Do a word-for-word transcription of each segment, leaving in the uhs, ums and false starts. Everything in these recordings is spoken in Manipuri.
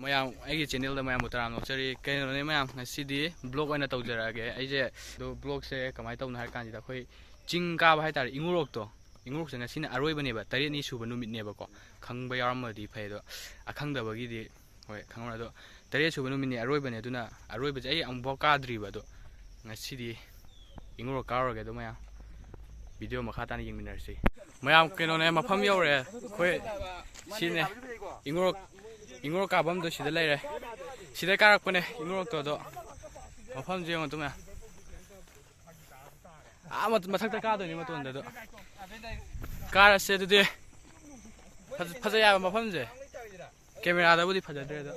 ꯃꯌꯥꯝ, ꯑꯩꯒꯤ ꯆꯦꯅꯦꯜꯗ ꯃꯌꯥꯝꯕꯨ ꯇꯔꯥꯝꯅ ꯑꯣꯛꯆꯔꯤ꯫ ꯀꯩꯅꯣꯅꯦ ꯃꯌꯥꯝ, ꯉꯁꯤꯗꯤ ꯕ꯭ꯂꯣꯒ ꯑꯣꯏꯅ ꯇꯧꯖꯔꯛꯑꯒꯦ꯫ ꯑꯩꯁꯦ ꯑꯗꯣ ꯕ꯭ꯂꯣꯒꯁꯦ ꯀꯃꯥꯏꯅ ꯇꯧꯅꯣ ꯍꯥꯏ ꯀꯥꯟꯁꯤꯗ, ꯑꯩꯈꯣꯏ ꯆꯤꯡ ꯀꯥꯕ ꯍꯥꯏ ꯇꯥꯔꯦ, ꯏꯉꯨꯔꯣꯛꯇꯣ, ꯏꯉꯨꯔꯣꯛꯁꯦ ꯉꯁꯤꯅ ꯑꯔꯣꯏꯕꯅꯦꯕ, ꯇꯔꯦꯠꯅꯤ ꯁꯨꯕ ꯅꯨꯃꯤꯠꯅꯦꯕꯀꯣ꯫ ꯈꯪꯕ ꯌꯥꯎꯔꯝꯃꯗꯤ ꯐꯩ, ꯑꯗꯣ ꯑꯈꯪꯗꯕꯒꯤꯗꯤ ꯍꯣꯏ ꯈꯪꯉꯔꯣꯏ꯫ ꯑꯗꯣ ꯇꯔꯦꯠ ꯁꯨꯕ ꯅꯨꯃꯤꯠꯅꯤ, ꯑꯔꯣꯏꯕꯅꯦ꯫ ꯑꯗꯨꯅ ꯑꯔꯣꯏꯕꯁꯦ ꯑꯩ ꯑꯃꯨꯛꯐꯥꯎ ꯀꯥꯗ꯭ꯔꯤꯕ, ꯑꯗꯣ ꯉꯁꯤꯗꯤ ꯏꯉꯨꯔꯣꯛ ꯀꯥꯔꯨꯔꯒꯦ꯫ ꯑꯗꯣ ꯃꯌꯥꯝ ꯚꯤꯗꯤꯑꯣ ꯃꯈꯥ ꯇꯥꯅ ꯌꯦꯡꯃꯤꯟꯅꯔꯁꯤ꯫ ꯃꯌꯥꯝ ꯀꯩꯅꯣꯅꯦ, ꯃꯐꯝ ꯌꯧꯔꯦ ꯑꯩꯈꯣꯏ꯫ ꯁꯤꯅꯦ ꯏꯉꯨꯔꯣꯛ, ꯏꯉꯨꯔꯣꯛ ꯀꯥꯐꯝꯗꯣ ꯁꯤꯗ ꯂꯩꯔꯦ꯫ ꯁꯤꯗ ꯀꯥꯔꯛꯄꯅꯦ ꯏꯉꯨꯔꯣꯛꯇꯣ꯫ ꯑꯗꯣ ꯃꯐꯝꯁꯦ ꯌꯦꯡꯉꯣ ꯇꯨ ꯃꯌꯥꯝ꯫ ꯑꯥ ꯃꯊꯛꯇ ꯀꯥꯗꯣꯏꯅꯤ ꯃꯇꯣꯟꯗ꯫ ꯑꯗꯣ ꯀꯥꯔꯁꯦ ꯑꯗꯨꯗꯤ꯫ ꯐꯖ-, ꯐꯖꯩ ꯍꯥꯏꯕ ꯃꯐꯝꯁꯦ꯫ ꯀꯦꯃꯦꯔꯥꯗꯕꯨꯗꯤ ꯐꯖꯗ꯭ꯔꯦ ꯑꯗꯣ꯫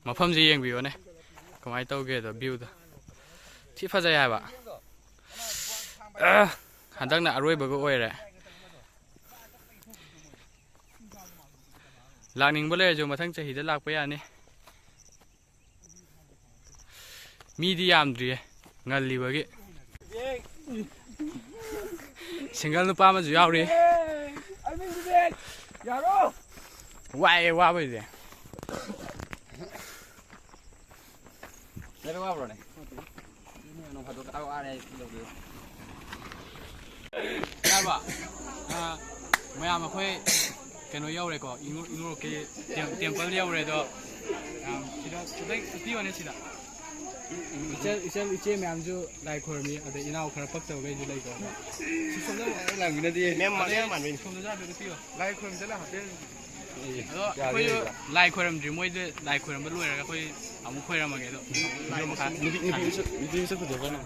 ꯃꯐꯝꯁꯦ ꯌꯦꯡꯕꯤꯌꯣꯅꯦ꯫ ꯀꯃꯥꯏꯅ ꯇꯧꯒꯦꯗꯣ ꯚ꯭ꯌꯨꯗꯣ꯫ ꯊꯤ ꯐꯖꯩ ꯍꯥꯏꯕ꯫ ꯑ, ꯍꯟꯗꯛꯅ ꯑꯔꯣꯏꯕꯒ ꯑꯣꯏꯔꯦ꯫ ꯂꯥꯛꯅꯤꯡꯕ ꯂꯩꯔꯁꯨ ꯃꯊꯪ ꯆꯍꯤꯗ ꯂꯥꯛꯄ ꯌꯥꯅꯤ꯫ ꯃꯤꯗꯤ ꯌꯥꯝꯗ꯭ꯔꯤꯌꯦ, ꯉꯜꯂꯤꯕꯒꯤ꯫ ꯁꯤꯡꯒꯜ ꯅꯨꯄꯥ ꯑꯃꯁꯨ ꯌꯥꯎꯔꯤ꯫ ꯋꯥꯏꯌꯦ, ꯋꯥꯕꯩꯗꯤ꯫ ꯅꯪ ꯋꯥꯕ꯭ꯔꯣꯅꯦ? ꯅꯣꯡ ꯐꯥꯗꯣꯛ ꯋꯥꯔꯦ ꯑꯩ ꯇꯧꯕꯤꯌꯨ꯫ ꯌꯥꯔꯕ? ꯑ, ꯃꯌꯥꯝ ꯑꯩꯈꯣꯏ ꯀꯩꯅꯣ ꯌꯧꯔꯦꯀꯣ, ꯏꯉꯨ-, ꯏꯉꯨꯔꯣꯛꯀꯤ ꯇꯦꯝ-, ꯇꯦꯝꯄꯜ ꯌꯧꯔꯦ꯫ ꯑꯗꯣ ꯌꯥꯝ ꯁꯤꯗ, ꯁꯤꯗ ꯎꯠꯄꯤꯌꯣꯅꯦ ꯁꯤꯗ꯫ ꯏꯆꯜ, ꯏꯆꯜ, ꯏꯆꯦ ꯃꯌꯥꯝꯁꯨ ꯂꯥꯏ ꯈꯣꯏꯔꯝꯃꯤ, ꯑꯗꯩ ꯏꯅꯥꯎ ꯈꯔ ꯄꯛꯇꯕꯈꯩꯁꯨ ꯂꯩꯀꯣ꯫ ꯁꯤ ꯁꯣꯝꯗ ꯑꯩ ꯂꯥꯡꯃꯤꯟꯅꯗꯦ꯫ ꯃꯦꯝ ꯃꯥꯟ-, ꯑꯗꯩ ꯃꯦꯝ ꯃꯥꯟꯕꯩꯅꯦ꯫ ꯁꯣꯝꯗꯁꯨ ꯍꯥꯏꯐꯦꯠ ꯎꯠꯄꯤꯌꯣ꯫ ꯂꯥꯏ ꯈꯣꯏꯔꯝ ꯆꯠꯂ ꯍꯥꯞꯄꯦ꯫ ꯑꯗꯣ ꯌꯥꯔꯦ, ꯑꯩꯈꯣꯏꯁꯨ ꯌꯥꯔꯦ꯫ ꯂꯥꯏ ꯈꯣꯏꯔꯝꯗ꯭ꯔꯤ, ꯃꯣꯏꯗ ꯂꯥꯏ ꯈꯣꯏꯔꯝꯕ ꯂꯣꯏꯔꯒ ꯑꯩꯈꯣꯏ ꯑꯃꯨꯛ ꯈꯣꯏꯔꯝꯃꯒꯦ꯫ ꯑꯗꯣ ꯚꯤꯗꯤꯑꯣ ꯃꯈꯥ ꯅꯨꯄꯤ, ꯅꯨꯄꯤ ꯃꯁꯛ, ꯅꯨꯄꯤ ꯃꯁꯛ ꯐꯖꯕ꯭ꯔꯥ ꯅꯪ?